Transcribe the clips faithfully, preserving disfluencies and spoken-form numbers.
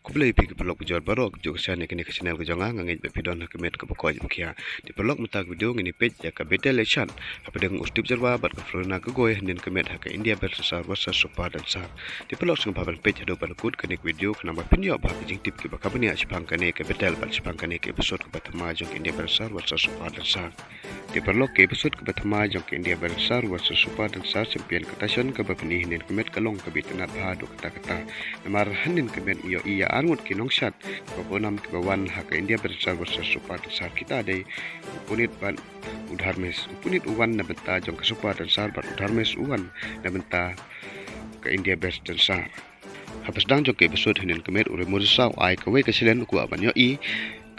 Khublei phi ki paralok ki jor baroh, juh ka sha ne kane ka channel ka jong nga, nga ngeit ba phi don ha ka met kaba koit ba khiah. Te paralok, mynta ka video ngin ïa peit ïa ka Bethel Echard hapdeng u Steve Jyrwa bad ka Florina Kagoi, hynnin ka met ha ka India Best Dancer versus Super Dancer. Te paralok, sngewbha ban peit haduh ban kut kane ka video khnang ba phin ïoh bha ki jingtip kiba kham bniah shaphang kane ka battle bad shaphang kane ka episode kaba thymmai jong ka India Best Dancer versus Super Dancer. Te paralok, ka episode kaba thymmai jong ka India Best Dancer versus Super Dancer Champion Competition kaba pyni hynnin ka met ka long kaba itynnad bha haduh katta katta. Namar hynnin ka met ngi ïohi ïa arngut ki nongshad kiba bun nam kiba wan ha ka India Best Dancer versus Super Dancer, kita dei u Puneet bad u Dharmesh. U Puneet u wan na bynta jong ka Super Dancer bad u Dharmesh u wan na bynta ka India Best Dancer. Haba sdang jong ka episode hynnin ka met, u Remodisa u ai kawei ka challenge, u kwah ban ïohi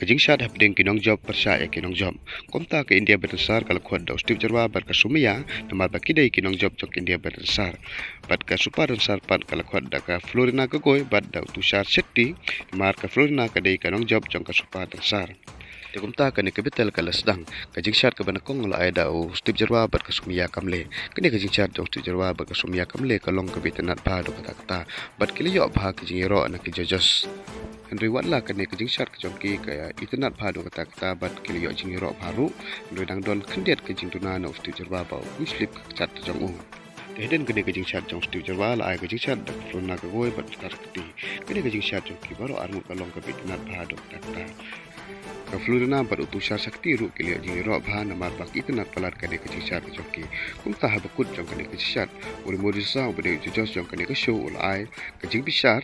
ka jingshad hapdeng ki nongjop pyrshah ïa ki nongjop. Kumta ka India Best Dancer ka la khot da u Steve Jyrwa bad ka Sumaya, namar ba ki dei ki nongjop jong ka India Best Dancer. Bad ka Super Dancer pat ka la khot da ka Florina Kagoi bad da u Tushar Shetty, namar ka Florina ka dei ka nongjop jong ka Super Dancer. Te kumta kane ka battle ka la sdang. Ka jingshad kaba nyngkong la ai da u Steve Jyrwa bad ka Sumaya Kamle. Kane ka jingshad jong u Steve Jyrwa bad ka Sumaya Kamle ka long kaba itynnad bha haduh katta katta, bad ki la ïoh bha ki jingïaroh na ki judges. Hynrei wat la kane ka jingshad ka jong ki ka itynnad bha haduh katta katta bad ki la ïoh jingïaroh bha ruh, hynrei dang don khyndiat ka jingduna na u Steve Jyrwa ba u kum slip ka kjat ka jong u. Te hadien kane ka jingshad jong u Steve Jyrwa la ai ka jingshad da ka Florina Kagoi bad u Tushar Shetty. Kane ka jingshad jong ki baroh arngut ka long kaba itynnad bha haduh katta katta. Ka Florina bad u Tushar Shetty ruh ki la ïoh jingïaroh bha namar ba ki itynnad palat kane ka jingshad ka jong ki. Kumta haba kut jong kane ka jingshad, u Remodisa uba dei u judge jong kane ka show u la ai ka jingbishar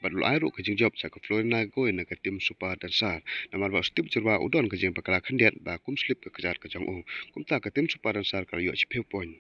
bad u la ai ruh ka jingjop sha ka Florina Kagoi na ka team Super Dancer, namar ba u Steve Jyrwa u don ka jingbakla khyndiat ba kum slip ka kjat ka jong u. Kumta ka team Super Dancer ka la ïoh shiphew point.